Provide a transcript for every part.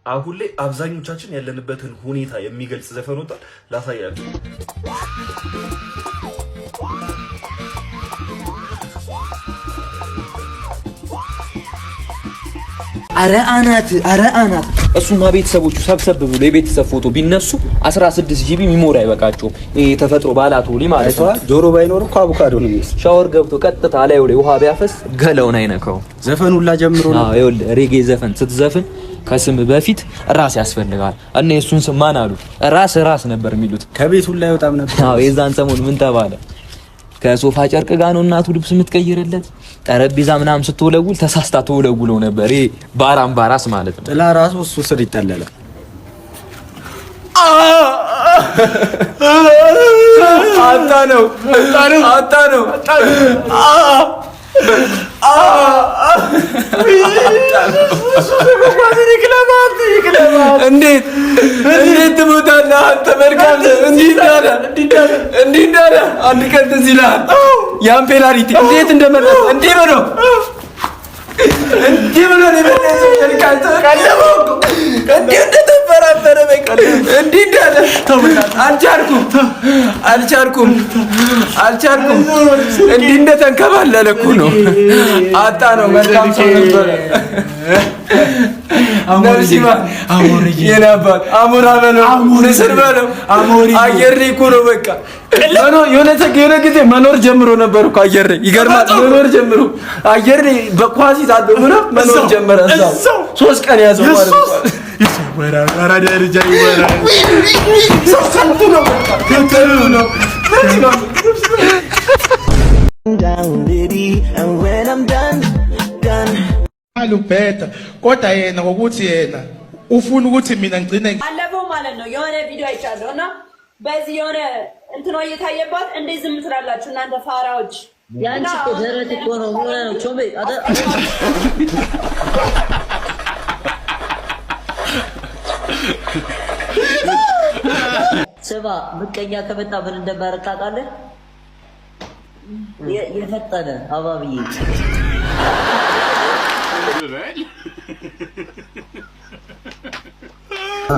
አሁን ላይ አብዛኞቻችን ያለንበትን ሁኔታ የሚገልጽ ዘፈን ወጥቷል። ላሳያችሁ። አረ አናት፣ አረ አናት። እሱማ ቤተሰቦቹ ሰብሰብ ብሎ የቤተሰብ ፎቶ ቢነሱ 16 GB memory አይበቃቸውም። ይሄ የተፈጥሮ ባላቶሊ ማለት ነው። ጆሮ ባይኖር እኮ አቮካዶ ነው የሚመስለው። ሻወር ገብቶ ቀጥታ ላዩ ላይ ውሃ ቢያፈስ ገለውን አይነካውም። ዘፈን ሁላ ጀምሮ ነው። አዎ ይኸውልህ፣ ሬጌ ዘፈን ስትዘፍን ከስም በፊት ራስ ያስፈልጋል። እና የእሱን ስም ማን አሉት? ራስ ራስ ነበር የሚሉት። ከቤት ሁላ አይወጣም ነበር። አዎ የዛን ሰሞን ምን ተባለ? ከሶፋ ጨርቅ ጋር ነው እናቱ ልብስ የምትቀይርለት። ጠረጴዛ ምናምን ስትወለውል ተሳስታ ተወለውለው ነበር። ይሄ ባራም ባራስ ማለት ነው። ጥላ ራሱ እሱ ስር ይጠለላል። አጣ ነው፣ አጣ ነው። እንዴት እንዴት ትሞታለህ አንተ? መልካም እንዲህ እንዳለ እንዲህ እንዳለ አንድ ቀን ትዝ ይልሃል። ያን ፔናልቲ እንዴት እንደመለሰ እንዲህ ብሎ እንዲህ ብሎ ነው የመለሰው። ቀለበው እኮ እንዲህ እንደተፈራፈረ በቃ እንዲህ እንዳለ አልቻልኩም፣ አልቻልኩም፣ አልቻልኩም። እንዲህ እንደተንከባለለ እኮ ነው። አጣ ነው። መልካም ሰው ነበረ። ነፍስ ይማር የኔ አባት። አሞራ በለው ንስር በለው አየር ላይ እኮ ነው በቃ የሆነ ጊዜ መኖር ጀምሮ ነበር እኮ አየር ላይ። ይገርማል። መኖር ጀምሮ አየር ላይ በኳስ ይዛለሁ ብሎ መኖር ጀመረ። እዛው 3 ቀን ያዘው ማለት ነው። ሰው ከንቱ ነው፣ በቃ ከንቱ ነው። Alubheda kodwa yena ngokuthi yena ufuna ukuthi mina ngigcine ባለፈው ማለት ነው የሆነ ቪዲዮ አይቻለሁ እና በዚህ የሆነ እንትኗ እየታየባት እንዴት ዝም ትላላችሁ እናንተ ፋራዎች? ያንቺ እኮ ደረት እኮ ነው። ምን ሆነህ ነው? ቾምቤ አደ ስማ፣ ምቀኛ ከመጣ ምን እንደማደርግ ታውቃለህ? የፈጠነ አባብዬ።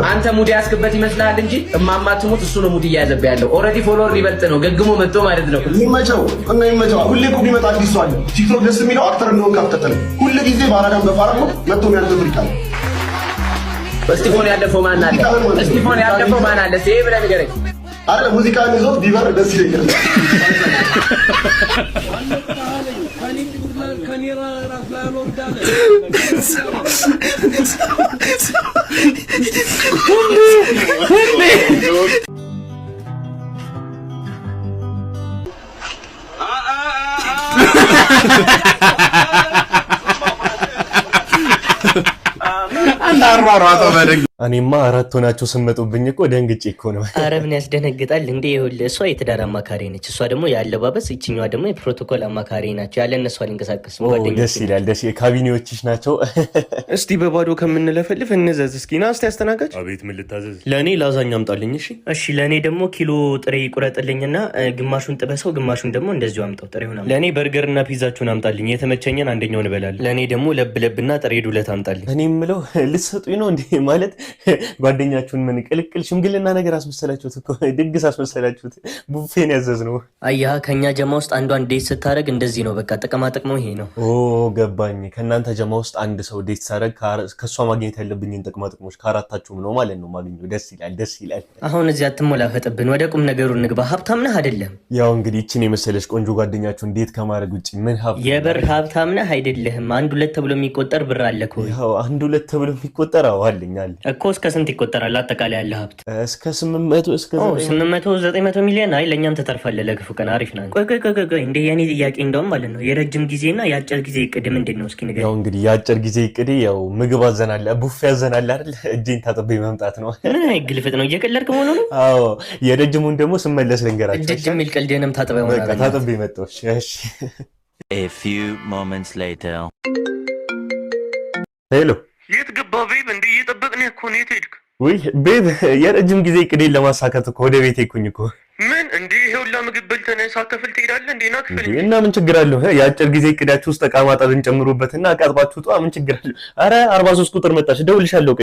አንተ ሙድ ያስክበት ይመስልሃል እንጂ እማማ ትሙት እሱ ነው ሙድ እየያዘብህ ያለው። Already follower ሊበልጥ ነው ገግሞ መጥቶ ማለት ነው። ይመቸው እና ይመቸው። ሁሌ እኮ ቢመጣ አዲስ ሰው አለ። ቲክቶክ ደስ የሚለው actor እንደሆንክ አትቀጥልም። ሁሌ ጊዜ በአራዳም በፋራ ነው መጥቶ የሚያንተ ፍሪክ አለ። እስጢፎን ያለፈው ማን አለ? እስጢፎን ያለፈው ማን አለ? እስኪ ይሄ ብለህ ንገረኝ። አረ ሙዚቃን ይዞት ቢበር ደስ ይለኛል። እኔማ አራት ሆናችሁ ስመጡብኝ እኮ ደንግጬ እኮ ነው። አረ ምን ያስደነግጣል እንዴ? ይኸውልህ እሷ የትዳር አማካሪ ነች፣ እሷ ደግሞ የአለባበስ፣ ይችኛዋ ደግሞ የፕሮቶኮል አማካሪ ናቸው። ያለ እነሱ አልንቀሳቀስም። ኦ፣ ጓደኞቼ ደስ ይላል። ደስ ካቢኔዎችሽ ናቸው። እስቲ በባዶ ከምንለፈልፍ እንዘዝ እስኪ። ና እስቲ አስተናጋጅ። አቤት፣ ምን ልታዘዝ? ለእኔ ላዛኛ አምጣልኝ። እሺ። እሺ፣ ለእኔ ደግሞ ኪሎ ጥሬ ቁረጥልኝና ግማሹን ጥበሰው፣ ግማሹን ደግሞ እንደዚሁ አምጣው። ጥሬውን አምጣው። ለእኔ በርገርና ፒዛችሁን አምጣልኝ። የተመቸኝን አንደኛውን እበላለሁ። ለእኔ ደግሞ ለብ ለብና ጥሬ ዱለት አምጣልኝ። እኔ የምለው ልትሰጡኝ ነው እንዴ? ማለት ጓደኛችሁን ምን ቅልቅል ሽምግልና ነገር አስመሰላችሁት እኮ፣ ድግስ አስመሰላችሁት። ቡፌን ያዘዝ ነው። አያ ከእኛ ጀማ ውስጥ አንዷን date ስታደርግ እንደዚህ ነው። በቃ ጥቅማ ጥቅሙ ይሄ ነው። ኦ ገባኝ። ከእናንተ ጀማ ውስጥ አንድ ሰው date ሳደርግ ከእሷ ማግኘት ያለብኝን ጥቅማ ጥቅሞች ከአራታችሁም ነው ማለት ነው ማግኘው። ደስ ይላል፣ ደስ ይላል። አሁን እዚህ አትሞላፈጥብን፣ ወደ ቁም ነገሩ እንግባ። ሀብታም ነህ አይደለም? ያው እንግዲህ ይችን የመሰለች ቆንጆ ጓደኛችሁን date ከማድረግ ውጭ ምን ሀብት የብር ሀብታም ነህ አይደለህም? አንድ ሁለት ተብሎ የሚቆጠር ብር አለ እኮ። ያው አንድ ሁለት ተብሎ የሚቆጠር አዎ አለኝ አለ። እኮ እስከ ስንት ይቆጠራል አጠቃላይ ያለ ሀብት? እስከ 800 እስከ 800 900 ሚሊዮን። አይ ለእኛም ተተርፋለህ ለክፉ ቀን። አሪፍ ናት። ቆይ ቆይ ቆይ ቆይ፣ እንደ የኔ ጥያቄ እንደውም ማለት ነው የረጅም ጊዜና የአጭር ጊዜ እቅድ ምንድን ነው? እስኪ ንገረኝ። ያው እንግዲህ የአጭር ጊዜ እቅዴ ያው ምግብ አዘናለ ቡፌ አዘናለ አይደል? እጄን ታጥቤ መምጣት ነው። ምን ግልፍጥ ነው? እየቀለድክ መሆኑ ነው? አዎ፣ የረጅሙን ደግሞ ስመለስ ልንገራቸው። እጅ የሚል ቀልድህንም ታጥበህ በቃ ይሆናል። ታጥቤ መጣሁ። እሺ። A few moments later. Hello። የት ገባ babe? እንዴ እየጠበቅን እኮ ነው። የት ሄድክ? ውይ babe፣ የረጅም ጊዜ እቅዴን ለማሳካት እኮ ወደ ቤቴ እኮኝ እኮ። ምን እንዴ ይሄ ሁላ ምግብ በልተን ሳከፍል ትሄዳለህ እንዴ? ና ክፍል። እንዴ እና ምን ችግር አለው? የአጭር ጊዜ እቅዳችሁ ውስጥ እቃ ማጠብን ጨምሩበትና አቃጥባችሁ ጧ ምን ችግር አለው? አረ 43 ቁጥር መጣች፣ እደውልልሻለሁ።